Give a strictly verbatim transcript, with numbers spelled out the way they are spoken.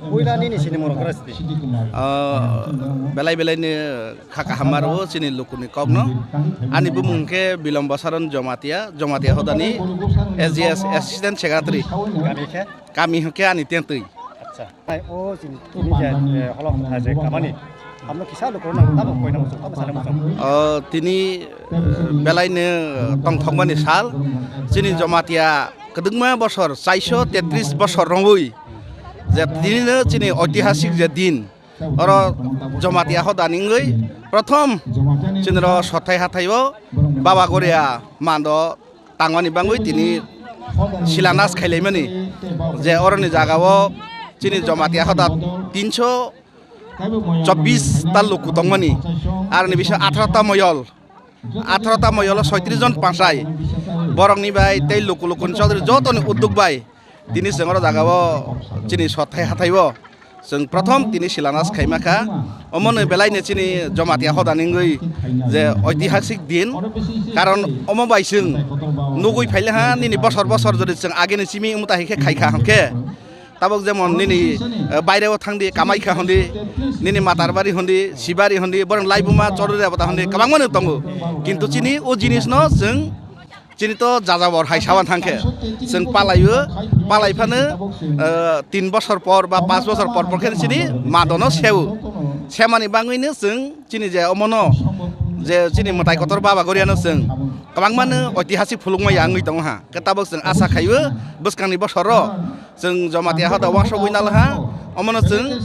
Puila nini sini morok rasti. Ah, belai belai ni kha kaham maro chini lukuni kokno. Ani bumung khe Bilombo Saron Jomatia, Jomatia hodani A G S Assistant Secretary. Kami khe? Kami hwnkhe ani tentwi. Acha. Nai o chini, chini je, eh, holok kha je kamani. Amno kisa lukurok nang tamo koina muchung, tamo sana muchung. O tini, eh, belaino tongthokmani sal. Chini Jomatia kwdwkma bosor, chaiso tetris bosor romwi. Je tinino chini oitihasik je din. Oro Jomatia hodani wngwi prothom chini ro sothai hathai o Baba Goria mando tangmani bangwi tini silanas khailaimani, je oroni jagao chini Jomatia hoda tinso chobbish ta luku tongmani, aroni bisingo atharo ta moyol, atharo ta moyolo soitris jon panchai, borokni bai tei luku lukuni chaudhuri jotoni udduk bai tini chwng oro jagao chini sothai hathaio. Chwng prothom tini silanas khaima kha. Omono belaino chini Jomatia hodani wngwi je oitihasik din. Karon omo bai chwng nugwi phaile ha nini bosor bosor jodi chwng ageni simi wngmata hai khe khai kha hwnkhe. Tabok jemon nini, eh, baireo thangdi, kamai kha hwndi, nini Matarbari hwndi, Sibari hwndi, borok Laibuma, Chorori Debota hwndi, kwbangma no tongo. Kintu chini o jinisno chwng Chini to jajabor hai sawan thangkhe chwng palaio, palai phano, eh, tin bosor por ba panch bosor por por khe chini madono seo. Semani bangwino chwng chini je omono je chini mwtai kotor Baba Goriano chwng kwbangmano oitihasik phulukma ya wngwi tongo ha. Khe tabok chwng asa khaio bwskangni bosoro chwng Jomatia hoda wansugwi nalaha, omono chwng